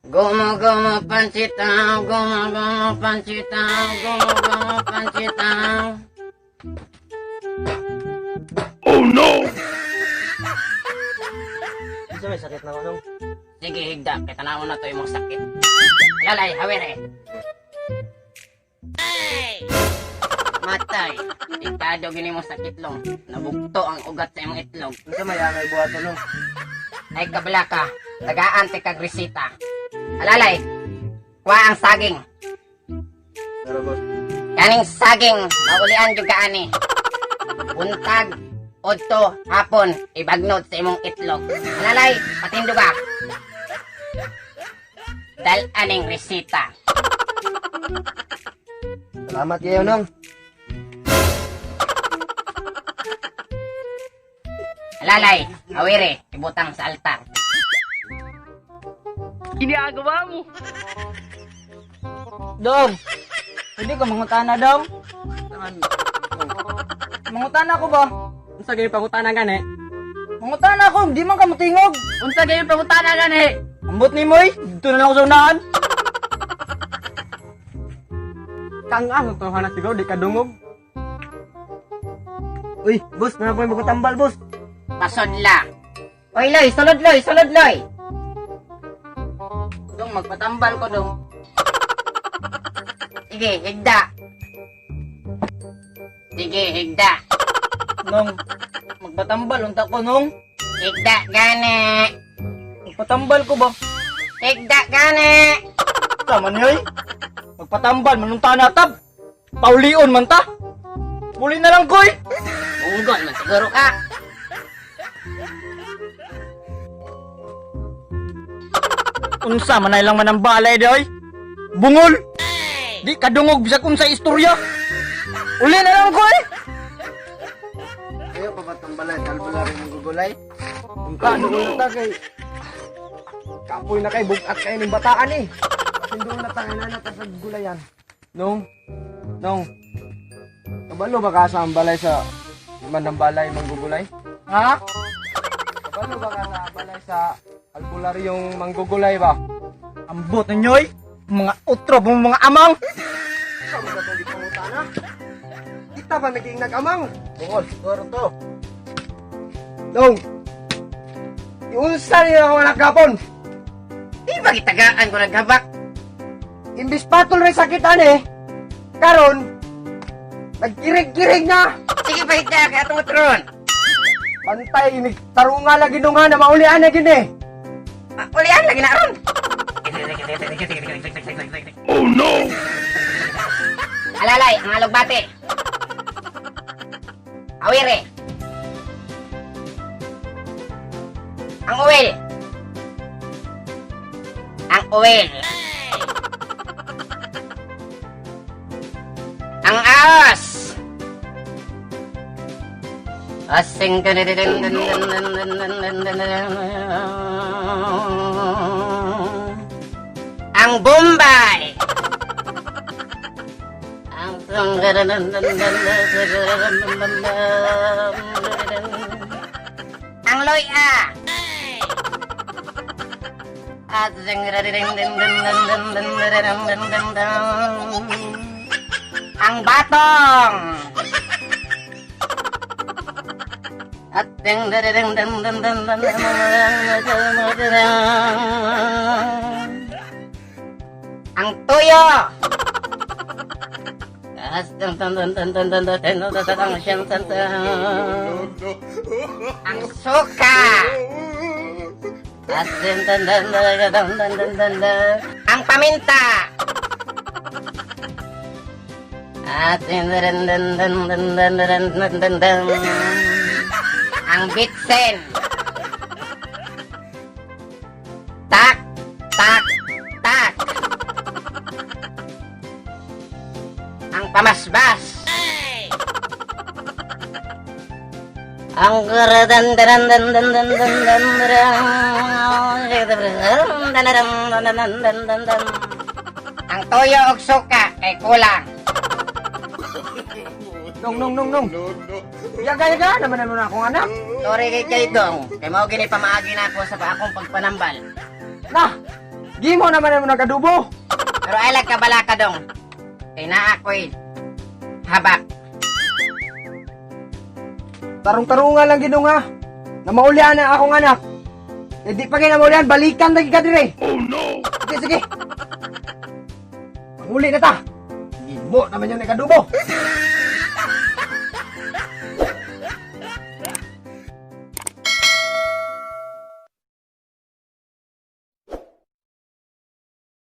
Gumo gumo pancita, gumo gumo pancita, gumo gumo pancita. Unsa may sakit na ko, Nong? Sige, higda, kay tanawon na to imong sakit. Lalay, hawere. Matay, dikado gini mo sakit long. Nabugto ang ugat sa imong itlog. Unsa may angay buhaton, Nong? Ay kabla ka, tagaan ti kag resita. Alalay, kuha ang saging. Pero boss, Kaning saging, maulian jud ka ani. Buntag, odto, hapon, ibagnot sa imong itlog. Alalay, patindo ka. Dal aning resita. Salamat kayo, Nong. Alalay, awire, ibutang sa altar. Ginagawa mo. Dong, pwede ka mangutana, Dong? Mangutana ko ba? Unsa gayon pangutana gani? Mangutana ko, hindi man ka mutingog. Unsa gayon pangutana gani? Ambot ni Moy, dito na lang ako sa unahan. Kang ang to na siguro di ka dungog. Uy, boss, na po yung magkatambal, boss. Pasodla. Oy, Loy, sulod, Loy, sulod, Loy. Dong, magpatambal ko, Dong. Sige, higda. Sige, higda. Nong, magpatambal, unta ko, Nong. Higda, gani. Magpatambal ko ba? Higda, gani. Tama ni oy. Magpatambal, manunta na tab. Paulion man ta. Muli na lang koy. Unggon man siguro ka. Unsa man lang man ang balay di oy. Bungol. Di kadungog bisag unsa istorya. Uli na lang koy. Ayo pa ba tambalay? Talbala rin mong gugulay. Unta, oh, no, kay... Kapoy na kay, bugat kayo ng bataan eh. Hindi na tayo na sa gulayan. Nong, Nong, kabalo ba ka sa ambalay sa manambalay manggugulay? Ha? Kabalo ba ka sa balay sa albularyong manggugulay ba? Ambot ninyo oy. Mga utro, mga amang. Ikaw ba itong gipangutana? Kita ba naging nagamang? Bungol, siguro to. Nong, iunsa niyo ako anak gapon. Di ba gitagaan ko naghabak? Imbis patol rin sakitan eh. Karon, nagkirig-kirig na. Sige pa higda, kaya itong utron. Bantay, inig tarunga lagi nung na maulian na gini. Ah, ulian lagi na ron. Oh no! Alalay, ang alugbate. Awire. Ang uwil. Ang uwil. Ang aos. Asing Ang Bombay. Ang Ang Loya. Ang Batong. At ang tuyo. Ang suka. Ang paminta. Ang bitsin. Tak, tak, tak. Ang pamasbas. Ang Ang toyo og suka kay kulang. Nong, nong, nong, nong. Yaga, yaga, naman naman akong anak. Sorry kay kay dong. Kay mao gini pamaagi na ako sa akong pagpanambal. Na, Gimo naman mo nagadubo. Pero ay lang kabala ka dong. Kay naa ko'y habak. Tarong-tarungan lang ginoo nga. Na maulian na akong anak. Eh di pa kay na maulian, balikan lagi ka dire. Oh no. Sige, sige. Manguli na ta. Gimo naman yung nagadubo.